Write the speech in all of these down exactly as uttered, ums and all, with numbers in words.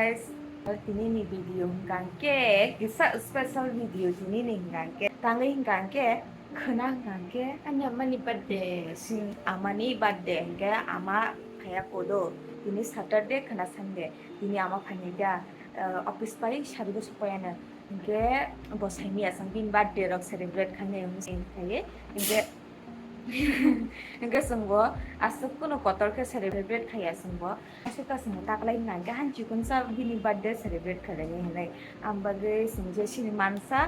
Guys, tini ni video hwnkha khe kisa special video tini ni hwnkha khe tangwi hwnkha khe khwna hwnkha khe ani amani birthday. Sing amani birthday hwnkhe ama khaya kodo tini Saturday khwna Sunday tini ama phainai da, uh, office pai sarigo sokpaiano hwnkhe bo saimaya chwng bini birthday rok celebrate khainai hwnwi sai khaye hwnkhe Hwnkhe chwngbo aswk kunu kotor khe celebrate khaiya chwngbo. Aswk ta chwngbo taklai hwnkha hwnkhe han chikonsa bini birthday celebrate khailani hwnwi. Ang bagwi chwng je sini mansa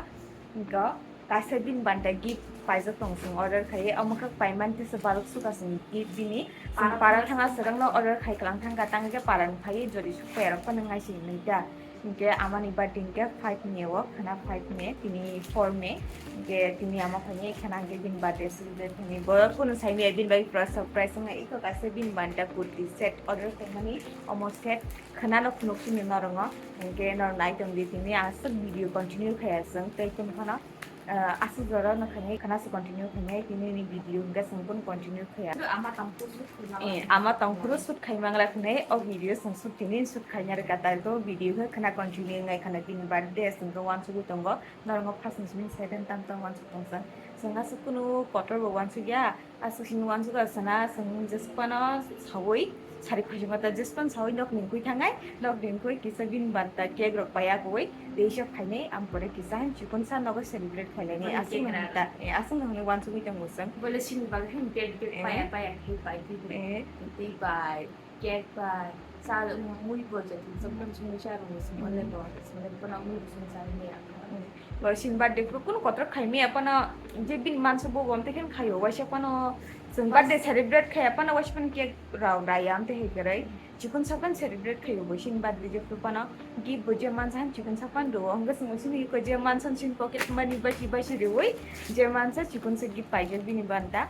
hwnkha kaisa bini banta gift paijak tong chwng order khaiwi. Omo khe paiman tisa balok suka chwng gift bini. Chwng para thangna swrwngno order khai kwlang thangkha tangkhe parani phaiwi jori sukphaiyarok phano ngaisi hwnwi ta. Hwnkhe amani birthday hwnkhe five May o, khwna five May, tini four May. Hwnkhe tini ama phaini khwna hwnkhe bini birthday celebrate khaini. Bo kunu saimaya bini bagwi pura surprise wngkha. Iko kaisa bini banta kurti set order khaimani, omo set khwnano phunuk sini norongo. Hwnkhe norok nai tongdi tini aswk video continue khaiya chwng tei kunu phano. Ah, aswk jora no khainai khwna se continue khainai tini ni video hwnkhe chwng bono continue khaiya. Ama tongphuru shoot khaimang la khainai o video chwng shoot tini shoot khaina rwkha tai to video khe khwna continue wngnai khwna bini birthday chwng khe uansugwi tongo norok no first ni simi side tam tam uansuk tong chwng chwng aswk kunu kotor bo uansukya. Aswk sini uansukha sana chwng jesphano sawi sari khajima ta jesphano sawi nok ningkui thangnai, nok ningkui kisa bini banta cake rok paiya koi teisa phainai ampore kisa han chikonsa nogo celebrate khailani. Aswk no hwnwi ta, eh, aswk no hwnwi uansugwi tongo chwng. Bole sini bagwi hin cake cake paiya paiya khe pai twi bai. Cake bai, cha, mui bo je, sometimes mui cha rung sing ole bo, sometimes kono mui bo sing cha ni ya. Bo sini birthday phuru kunu kotor khaimaya phano je bini mansa bo bo amte khen khaio, waisa phano chwng birthday celebrate khaya phano waisa phano cake rao raya amte hai kwrwi. Chikon sapan celebrate khaio bo sini birthday je phuru phano. Gift bo je mansa han chikon sapan rwo, hwnkhe chwng sini ko je mansa sini pocket money bachi bachi rwi, je mansa chikon se gift paijak bini banta.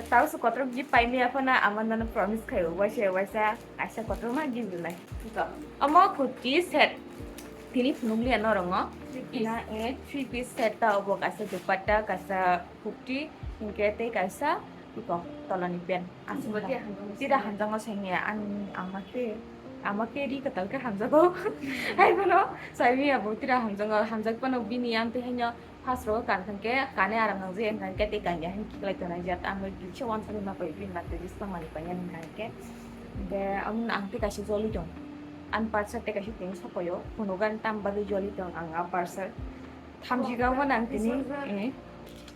Tao se kotor gift paimaya phano ama nano promise khaio, waisa waisa kaisa kotor ma gift rwnai. Omo kurti set tini phunukliya norongo. Three piece. Na, eh, three piece set ta obo kaisa dupatta, kaisa kurti, hwnkhe tei kaisa iko tolani pant. Aswk tira hamjakgo saimaya, ang ama khe, ama khe ri kwtal khe hamjago. Hai bono saimaya bo tira hamjakgo, hamjak phano bini ang tei haino first rogo kan thangkhe kane aram nangjakya hwnkhe tei kanya hin kiklai tongnai jat ang bai kisa uansugwi ma pai bini birthday bwswk manwi painani hwnkhe. Hwnkhe ang tei kaisa joli tong, ang parsa tei kaisa tini sokoyo phunugan tam bagwi joli tong ang a parsa. Thamjikha omo nang tini, eh.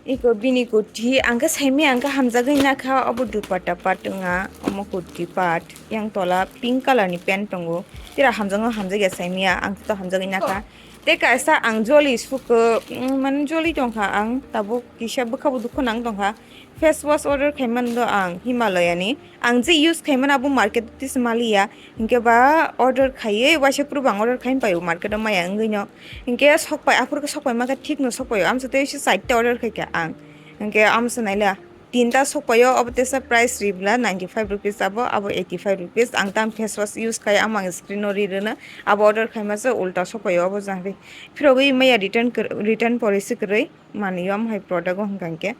Iko bini kurti, ang khe saimaya, ang khe hamjagwi nakha, obo dupatta part wngya, omo kurti part. Yang tola pink colour ni pant tongo. Tira hamjakno hamjakya saimaya, ang khe to hamjagwi nakha. Tei kaisa ang joli suko, mm, mane joli tongkha ang, tabuk kisa bwkha bo dukhu nang tongkha. Face wash order khaimani do ang Himalaya ni. Ang je use khaimani abo market o tisa maliya. Hinkhe ba order khaiwi waisa phuru bo ang order khai paio market o maya wngwi no. Hinkhe sokpai aphuru khe sokpai makhe thik no sokpaio. Amsa tei se side ta order khaikha ang. Hinkhe amsa naila tinta sokpaio, obo tesa price ribla ninety five rupees abo, abo eighty five rupees. Ang tam face wash use khai amo ang screen o ri rwno. Abo order khaima se ulta sokpaio obo jang ri. Phirogwi maya return kwr-, return policy kwrwi manwi omo hai product o hwnkha hinkhe.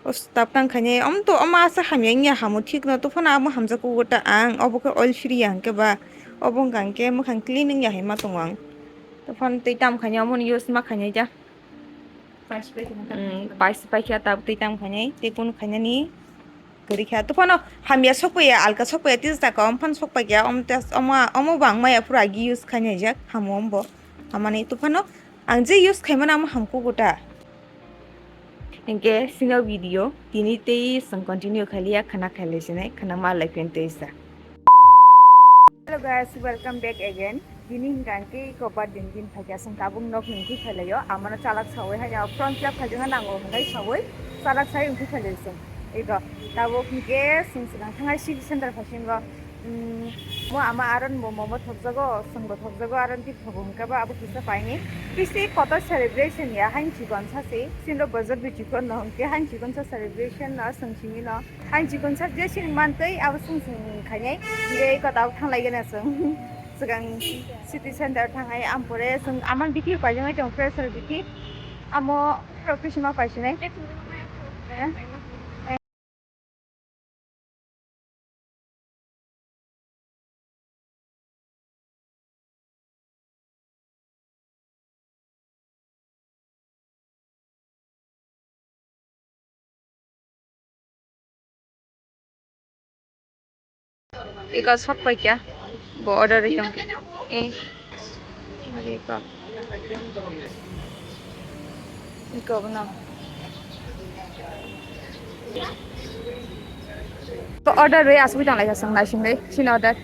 O stap tang khainai, om to, om asa hamya wngya hamo thik no, to phano amo hamjak kugo ta ang, obo khe oil free ya hwnkhe ba, obo wngkha hwnkhe mwkhang clean wngya hai ma tongo ang. To phano tei tam khainai, omo ni use ma khainai ja. Pais pai khe ta tei tam khainai, tei kunu khainani kwrwi kha. To phano hamya sokpaiya, alka sokpaiya, tei jaka om phano sokpaikha, om te, omo, omo bangmaya phuru agi use khainai jak, hamo ombo. Hamani to phano ang je use khaimani amo hamkugo ta. Hinkhe sino video tini tei chwng continue khailiya, khwna khailai sinai, khwna ma lai phin tei sa. Hello guys, welcome back again. Tini hinkha hinkhe iko birthday ni din phaikha, chwng tabuk nok ni wngkhe khailaio. Amano chalak sawi haino form fill up khaijak nango hwnwi sawi chalak sai wngkhe khailai chwng. Iko tabuk hinkhe chwng swkang thangnai city center phaisingo. Mo ama aron bo momo thokjago, chwngbo thokjago, aron twi thogo hwnkhe bo abo kisa paini. Kisi kotor celebration ya, hain chikon sa se, sinro bojor bi chikon no hwnkhe hain chikon sa celebration no, chwng simi no. Hain chikon sa je sini mantwi abo chwng chwng khainai, je kota thanglai gana chwng. Swkang city center thangnai, ampore chwng aman bithi paijak nai tong fresher bithi. Amo professional paisinai. Iko sok pai kya? Bo order ri tong. Eh. Iko. Iko bono. Ko order ri asugwi tong lai sang lai sing lai. Sini order.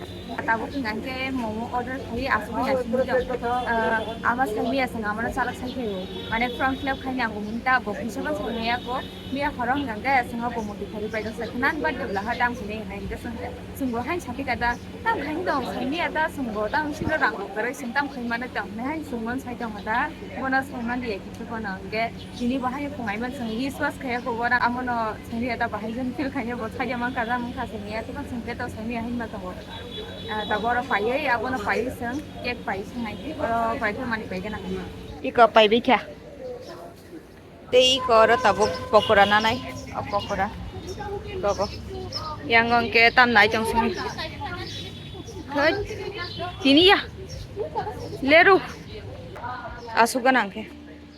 Tabuk hingke momo order khai asugwi lai sing lai. Ah, ama sai miya sang ama salak sai khayo. Mane form fill up khai ni ang mung ta bo kisa ba sai ya ko. Miya horong hingke sang bo muti khai pai do sa. Nan ba de bla ha dam sini hingke sang. Sung bo hai sati kada. Tam khai dong, sini ada sungbo, tam sini rang bo kwrwi sung tam khai mano tong, nai hai sungmon sai tong ada, bono sai man di ya kichu bono, hingke chini bo hai phungai man sung, wiswas khaya ko bono, amono sini ada bahai jon feel khaya bo, sai man kaza man kha sini ya, tukang sungke to sini hai ma tongo. Ah, da boro paiye, abono paiye sung, cake paiye sung hai, boro pai thumani pai gana. Iko pai bikha. Tei iko oro tabuk pokora nanai, o pokora. Gogo. Yang hingke tam nai tong sini. Thoi. Tini ya. Leru. Asuk ganang khe.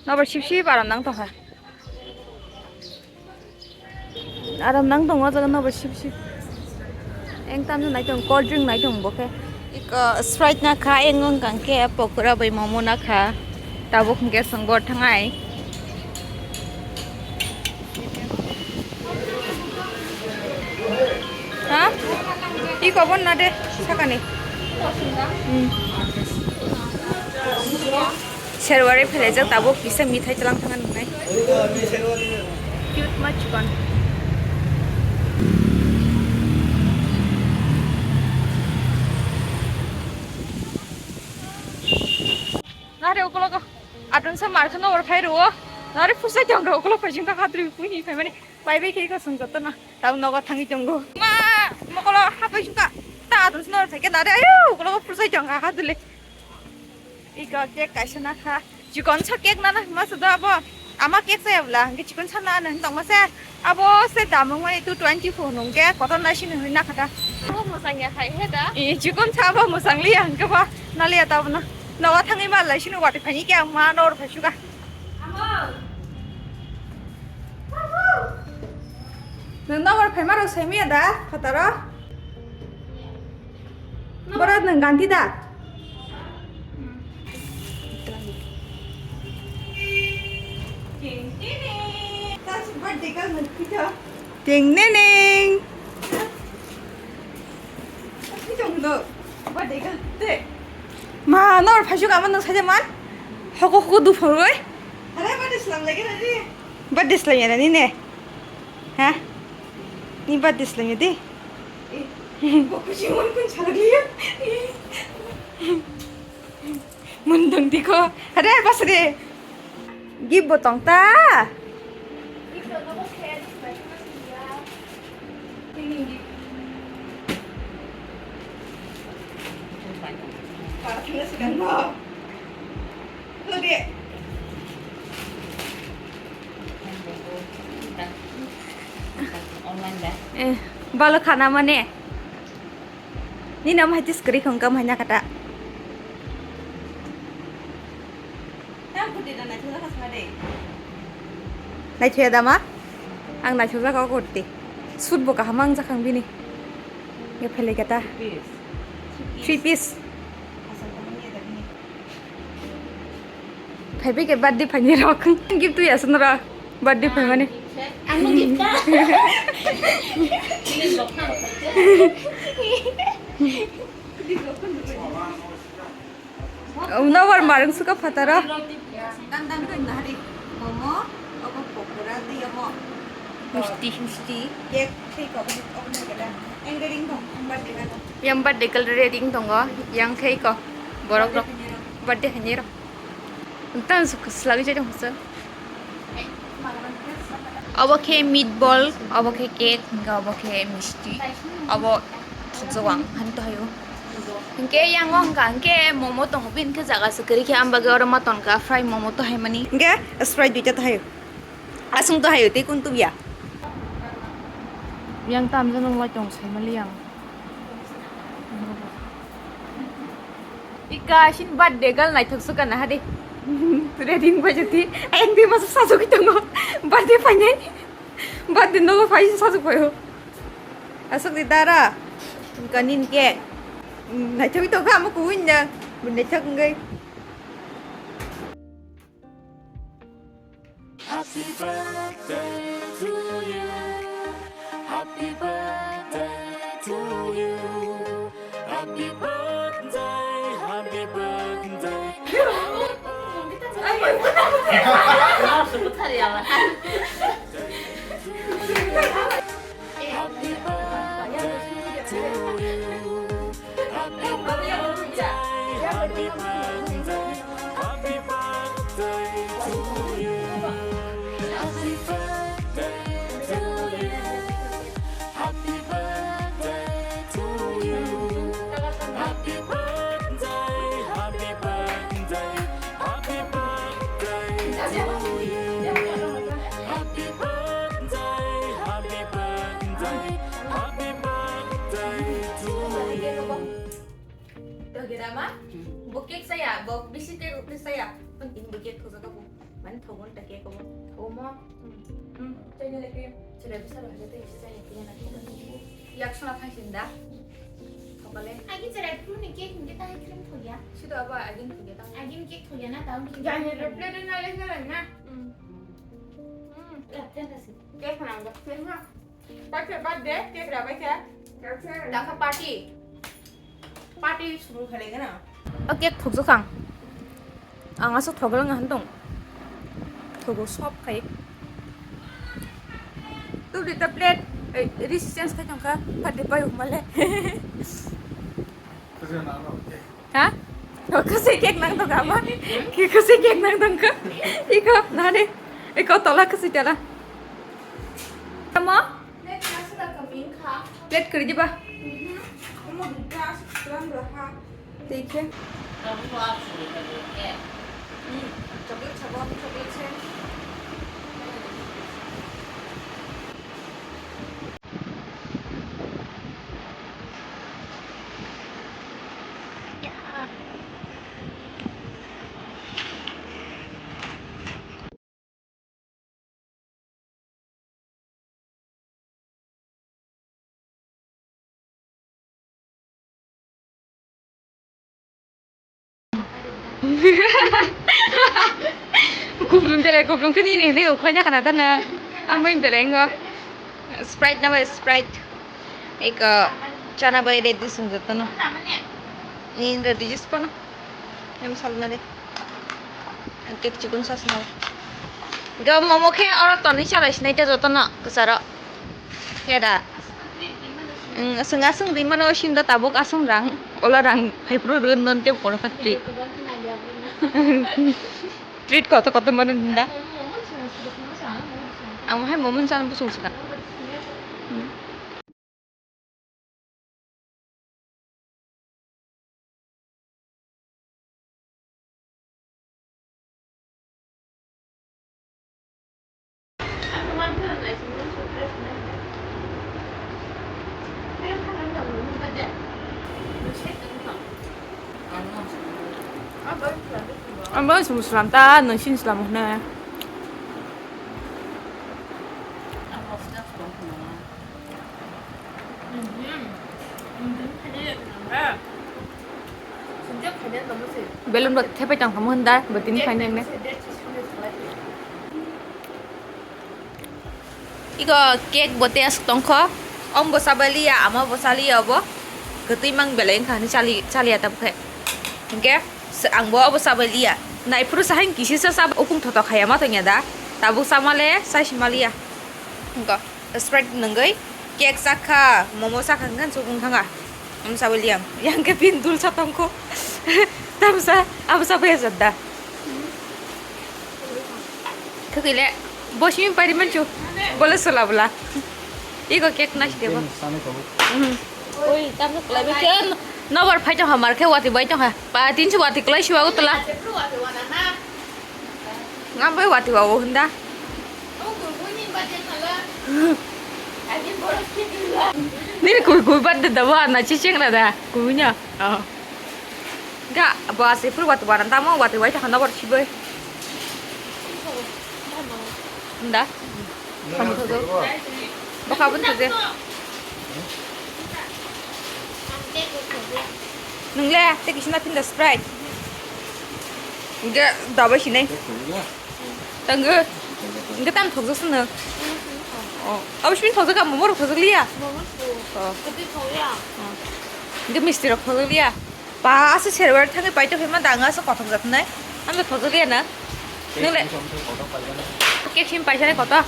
Nobar sip sip aram nang tongkha. Aram nang tongo jaga nobar sip sip. Eng tamno nai tong, cold drink nai tong bo khe. Iko Sprite na kha, eng wng kang khe pokora bai momo na kha. Tabuk hingke song bo thangai. Ha? Iko bon na de, sakani. Hmm. Serwari phelaijak tabuk kisa mithai tlang thangna nungnai. Cute ma chikon. Nare ukologo atunsa markha no orphai ruo. Nare phusai tong ro ukolog phai jingka khatri puni phai mani. Pai bai khe ko sung joto na. Tau nogo thangwi tongo. Ma mokolo hapai suka. Ta atunsa no orphai khe nare ayo ukologo phusai tong kha khatule. Iko cake kaisa na kha. Chikon sa cake nana hima sa do abo. Ama cake sa yabla. Hingke chikon sa nana hin tongma se. Abo se damung mani two twenty four nung ke kotor nai sini hoi na khata. Abo musang ya khai he da. E chikon sa abo musang liya hingke ba. Na liya ta abo na. Nogo thangwi ma lai sini wati phani ke ang ma nor phai suka. Nung nor phai ma rok sai miya da khataro. Boro nwng ganti da? Ting neneng. Ma, nor phaisu kama nung saja man? Hoko hoko du phoroi. Birthday slam ya ni ne? Ha? Ni birthday slam ya di? Mundung diko. Hare basri. Gift bo tong ta. Eh, balo khana mane. Nini omo hai tis kwrwi khong kam hai nakha ta. Naithoya da ma? Ang naithok jak o kurti. Suit bo kaham ang jakang bini. Ye phelai kata. Three piece. Phaibai khe birthday phaini rok. Gift twi aswk norok birthday phaimani. Ano gift ta. Nobar marung suka phataro. Momo, obo pokora, tei omo. Misti. Misti, cake, tei obo, obo. Yang birthday girl ready tongo, yang khe ko borok rok birthday khainai rok. Tang swlagwi jai tong khe. Obo khe meat ball, obo khe cake, hingke obo khe misti, obo thokjak ang han to hayo. Hingke yang o hingka hingke momo tongo, bini khe jaga se kwrwi khe, ang bagwi oro ma tonkha fry momo to haimani. Hingke Sprite duita to hayo. Aswng to hayo, tei kun tubya. Yang tam jano lai tong sai mali yang. Ika sin birthday girl naithok suka na hadi. Ready ba jati. Ayang di masuk sasuk tongo. Birthday phainai. Birthday nogo phai sasuk phaio. Aswk di dara. Kanin ke. Naithok to kha mo kuin na. Naithok ngai. Happy birthday to you. Happy birthday to you. Happy birthday, happy birthday. Happy birthday to you. Happy birthday, happy birthday, happy birthday to you. Happy birthday to you. Happy birthday to you. Happy birthday, happy birthday, happy birthday to you. Happy birthday, happy birthday, happy birthday to you. Dogerama, bo cake saya, bo bisi cake saya. Pun ini bo cake thosa kabu. Mani thogon ta cake kabu. Thomo. Hmm. Chai ni leke. Chile bisa lo hajat ini chai ni kena na kena. Yak sona thang sinda. Thokale. Agi chile pun ni cake ni kita hai cream thoya. Sido aba agin thoya ta. Agin cake thoya na taun cake. Jani plate na le na na. Hmm. Hmm. Cake na. Cake na. Paikhe birthday cake rabai khe. Dakha party. Party suru khalai gana. O cake thokjak ang. Ang aswk thogwlwng han tong. Thogo sob khai. Tubli ta plate, eh, risi change khai tongkha. Birthday pai umale. Ha? O kwswi cake nang tong ama. Ki kwswi cake nang tong ko. Iko nani. Iko tola kwswi tela. Tamo? Plate kwrwi diba? Tei khe. Chocolate sabo, chocolate se. Kuplung tere kuplung kini ini ini ukhanya kana tana. Amoi belengo. Sprite na bai Sprite. Eko chana bai ready sung jotono. Ni ready jis pono. Em salna de. Cake chikon sasna. Ga momo khe oro toni chalai sinai te jotono kwcharo. Khe da. Ang aswng aswng ri mano sinda tabuk aswng rang. Ola rang phai phuru run non te kono kha treat. Treat koto koto mano hinda. Ang hai momo san busung sika. Ang bo sum slam ta, nang sin slam hwnwi. Belum rok thepai tong khamu hwnda, bo tini phainai hwnwi. Iko cake bo tei aswk tongkho, om bo chabaliya, ama bo chaliya obo, kwtwi mang belai wngkha hwnwi chali-, chaliya tabukhe. Hinkhe ang bo obo chabaliya, naiphuru sahain kisisa chaba, ukung thotok khaiya ma tongya da, tabuk chamale chaisimaliya. Hinkhe. Sprite nungwi cake chakha, momo chakha hwnkhe chukung thangkha. Amsa bo liang. Yang khe pin dul sa tongkho. Tamsa, amsa bo ejak da. Khwkwi le, bo simi pari manchu. Bole sola bwla. Ego cake nasi debo. Sani kobo. Mhm. Oi, tamsa kwlai bai khe, nobar phai tongkha, mar khe watwi bai tongkha. Pa tinsi watwi kwlai siwa utla. Ngam bai watwi wawo hwnda. Nini kui kui birthday da bo, na chicheng na da, kui nya. Oh. Ga, bo ase pur watwi wana tamo, watwi wai thangna bor sibai. Hwnda. Kamu thogo. Baka bun thogo. Nung le, tei kisi na phinda Sprite. Hingke dabai sinai. Tanggo. Hingke tam thokjak sano. Oh, abo sini thokjak ka, momo rok thokjak liya. Oh. Hingke misti rok thokjak liya. Ba, asa serwer thangwi paito phema da, ang asa kothok jat nai. Ang thokjak liya na. Nung le. Cake sim paisa nai koto.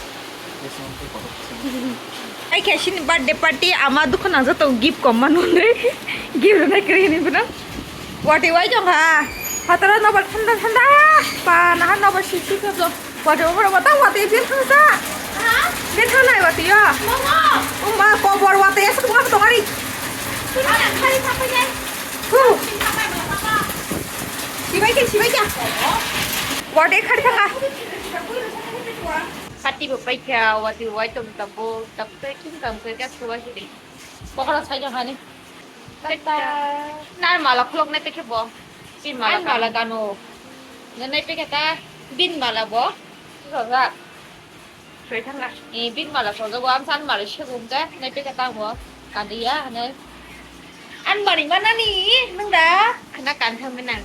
Ai khe sini birthday party ama dukhu nang jato gift kom manu nai. Gift nai kri ni bino. Wati wai jong ha. Hatara nobar thanda thanda. Pa naha nobar sik sik jo. Wati wai wata wati bin thang sa. Bin thang nai wati ya. Umma kobor wati ya sik wati tongari. Hu. Sibai khe sibai khe. Wati khari thanga. Kati bo paikha, wati wai tong tabuk, tabuk tei king kam khe gas kuwa hiri. Pokora sai jong hani. Tata. Nar mala khulok nai pekhe bo. Bin mala Ai mala kano. Nai pekhe ta bin mala bo. Roja. Soi thanga. Eh, bin mala sojo bo am san mala se gum ja. Nai pekhe ta bo. Kadiya ne. An bari mana ni nung da. Khana kan thang men nang.